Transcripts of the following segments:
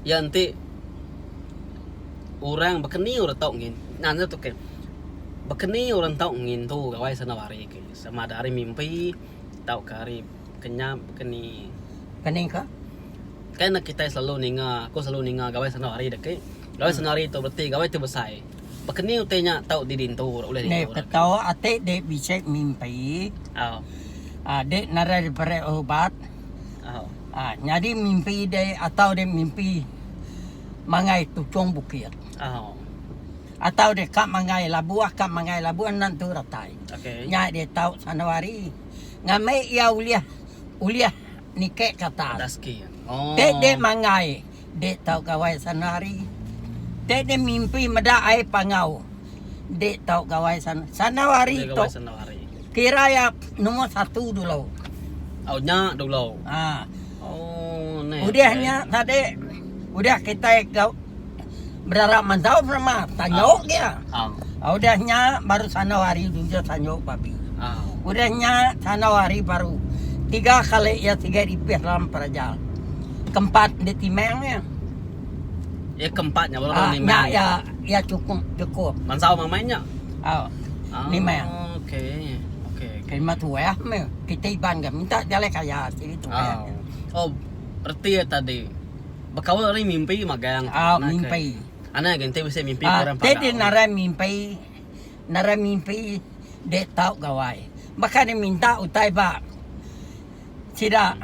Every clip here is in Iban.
Ya enti orang baka ni orang tau ngin nan tu ke baka ni orang tau ngintu gawai sanda hari ke sama ada ari mimpi tauka ari kenyap baka ni. Keni ka? Kan kitai selalu ninga aku selalu ninga gawai sanda hari deke gawai sanda hari tu reti gawai ti besai. Baka ni utai nya tau didintu ulih Ni dintu. keto ati dek bisi mimpi. Au. Aa dek nadai diberi ubat. Au. Aa nyadi mimpi dek atau dek mimpi mangai tuchong bukit. Au. Atau dek ka mangai labuh ka mangai labuh enda entu retai. Okey. Nya dek tau sanu hari ngambi iya ulih ulih niki ke atas. Atas kin. Oh. Dek dek mangai Dek tau gawai sana hari. Dek dek mimpi meda ai pangau. Dek tau gawai sana. Sana hari tu. Kira ya nombor satu dulu. Oh nya dulu. Ha. Oh ne. Udah nya tadi udah kitai gau berarap mantau perma tanyuk dia. Ha. Udah nya baru sana hari dulu tanyuk babi. Ha. Udah nya sana hari baru tiga kali ya tiga ripih dalam perajal. Kempat enda timang nya. Iya kempat nya baru Ah, nimang. nya iya iya cukup cukup. Mansau mamai nya. Au. Nimang. Okey. Okey. Terima tuah meh kita Iban ga minta jalai kaya sigi tuah. Oh. Oh, reti iya tadi. Bekaul ari mimpi magang. Au mimpi. Anang agi enti bisi mimpi Ah, orang ti pagau. di narai mimpi narai mimpi dek tau gawai. Baka ne minta utai ba Sida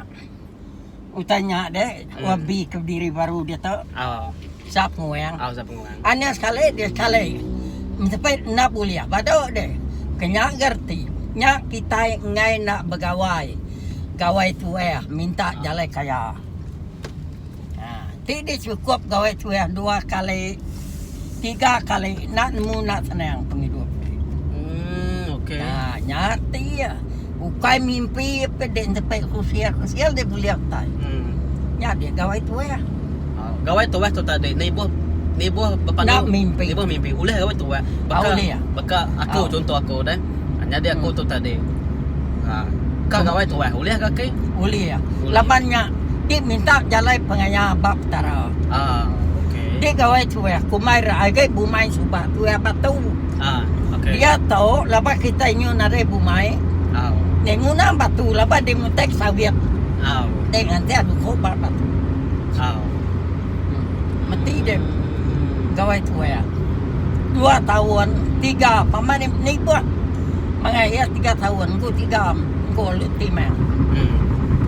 utai nya deh wabi ke bediri baru diatu sap penguang. Anih sekali deh sekali mesepit enda bulih badu deh ke nya ga reti nya kitai enggai enda begawai gawai tuah minta jalai kaya. Ti deh chukup gawai tuah dua kali tiga kali enda nemu enda senang pengidup deh. Nya nya reti iya ukai mimpi pe dek entepe kusil kusil dek bulih utai. Nya dek gawai tuah. Gawai tuah tu tadi nibuh nibuh bepanu mimpi. Nibuh mimpi ulih gawai tuah baka Ulih. baka aku chunto aku deh nyadi aku tu tadi ka gawai tuah ulih ka ki? Ulih. Laban nya ti minta jalai pengaya ba Petara. Ah okey. Ti gawai tuah kumbai ra agi bumai suba tuah batu. Ah okey. Diatu laban kitai nyu nadai bumai. Au. Nya nguna batu laban di mutek sawit. Au. Ti nganti duku ba batu. Au. Meti deh gawai tuah. Dua taun tiga pama nibuh mangai iya tiga taun engku tiga engku lalu ti meh.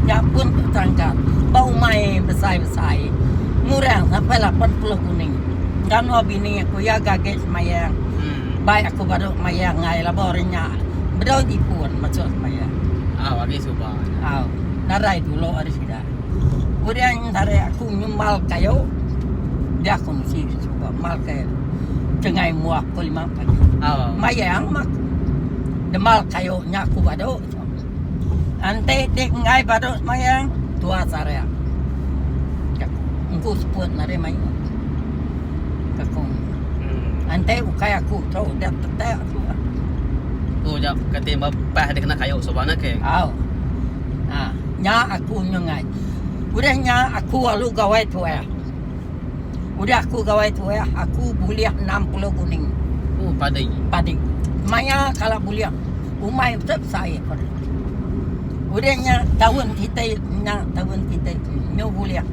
Nya pun tu terangkat ba umai besai-besai ngurang sampai 80 guning. Enggau bini aku iya ga agi semayang bai aku baru semayang enggai laban orang nya bedau jipun masuk semayang. Au agi suba. Au nadai dulu ari sida. Udah nya aku nyumbal kayu dia aku mesti suba mal ke Sungai Muak pukul lima pagi. Mayang mah demal kayu nya aku badu. Enti ti enggai badu semayang tua sarak. Engku seput nadai mayuh. Aku enti ukai aku tu udah tetak suba. Tu ja kati pah dikena kayu suba ne ke. Au. Ha nya aku nyenggai. Udah nya aku lalu gawai tuah. Udah aku gawai tuah aku bulih 60 guning. Oh padi. Padi. Maya kala bulih umai besai besai aku deh. Udah nya taun kitai nya taun kitai nyu bulih.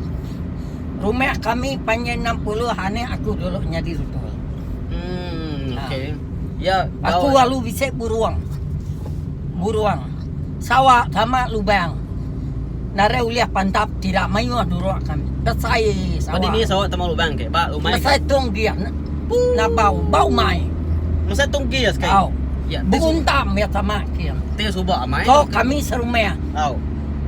Rumah kami panjai 60 anak aku dulu nyadi rutul. Hmm okey. Ya aku lalu bisi burung. Burung. Sawa tama lubang. Nadai ulih pantap tidak mayuh duruk kami. Besai sawa. Ba dini sawa tama lubang ke ba umai. Besai tung giah nabau ba umai. Mesai tung giah sekali. Au. Ya, Beruntam ya tama kin. Ti suba amai. Ko kami serumah. Au.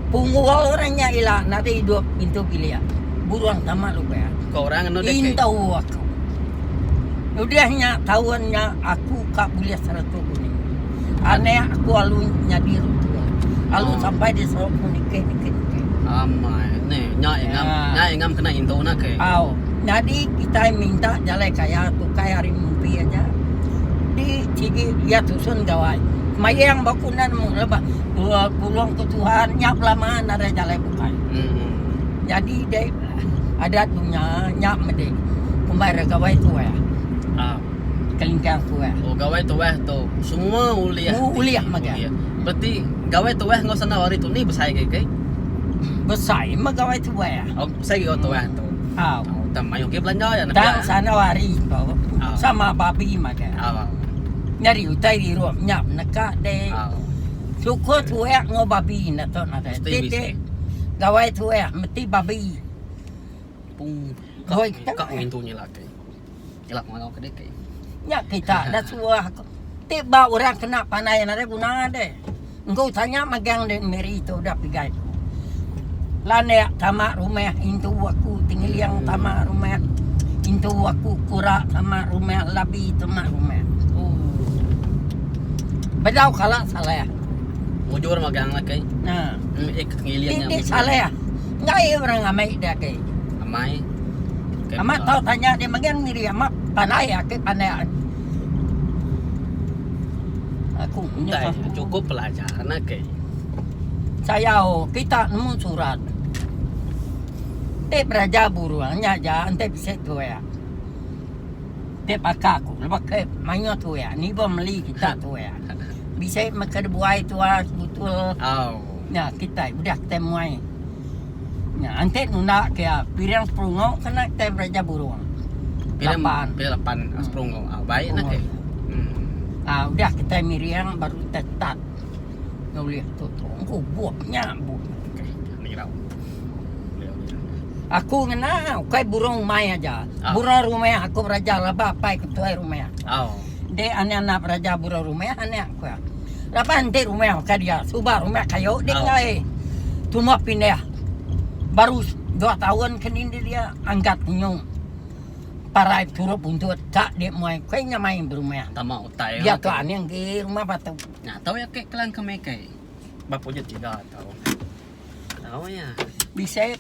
Punggul orang nya ila nadai idup pintu bilik. Burung tama lubang. Ko orang anu dek. Intu aku. Udah nya taun nya aku ka bulih seratus guning. Anak aku alu nyadi rutul. Alu sampai di Sarawak ku nikih nikih nikih. Amai ne nya ingam nya ingam kena intu na ke. Au nyadi kitai minta jalai kaya tu kai ari mimpi aja di sigi iya tusun gawai. Semayang ba ku enda nemu laban tulung ku Tuhan nya belama nadai jalai bukai. Nyadi deh. Adat dunya nya medi kumbai ra gawai tuah. Kelingkang tuah. Oh gawai tuah tu semua ulih. Ulih mega. Bereti gawai tuah enggau sandau hari tu ni besai agi kai? Besai meh gawai tuah. Oh besai agi gawai tuah tu. Au. Tang mayuh agi belanja iya. Tang sandau hari tu sama babi mega. Nyadi utai dirup nya neka deh. Syukur tuah enggau babi enda tau nadai. Ti ti gawai tuah mesti babi. Pung ka ngintu nyila kai. Ila ngangau ke dek. Nya kita dah suah ti ba orang kena pandai nadai guna deh. Engku tanya magang dek Mary tu udah pigai tu. Landik tama rumah intu aku tengiling tama rumah intu aku kura tama rumah labi tama rumah. Bedau kala salah. Mujur magang lah kai. Ha. Eh tengiling nya. Ti salah. Enggai orang amai dia kai. Amai. Amat tau tanya dia magang diri amat pandai ake pandai. Aku Utai cukup pelajar na ke. Sayau kita nemu surat. Ti beraja burung nya aja enti bisi tuak. Ti baka aku lebuh ke mayuh tuak nibuh meli kita tuak. Bisi meh ke dibuai tuak sebutul. Nya kitai udah kitai muai. Nya enti nunda ke iya piring seperungu kena kitai beraja burung. Piring lapan. Piring lapan hmm. seperungu. Ah baik nak ke. Hmm. Ah udah kitai miring baru kitai start nulih tu tu. Engku bup nya bup. Okey, ni rau. Aku ngena ukai burung umai aja. Ah. Burung rumah aku beraja laba apai ku tuai rumah. Oh. Dek anak-anak beraja burung rumah anak ku. Laban enti rumah ka dia suba rumah kayu ding Au. ai tumbuh pindah baru dua taun ke nindi dia angkat nyu parai beturup buntut ka dia muai kai nya main berumah. Tama utai Dia tu aning agi rumah batu. Nya tau iya ke kelang ke mei kai. Ba pujut tiga tau. Tau iya. Bisi.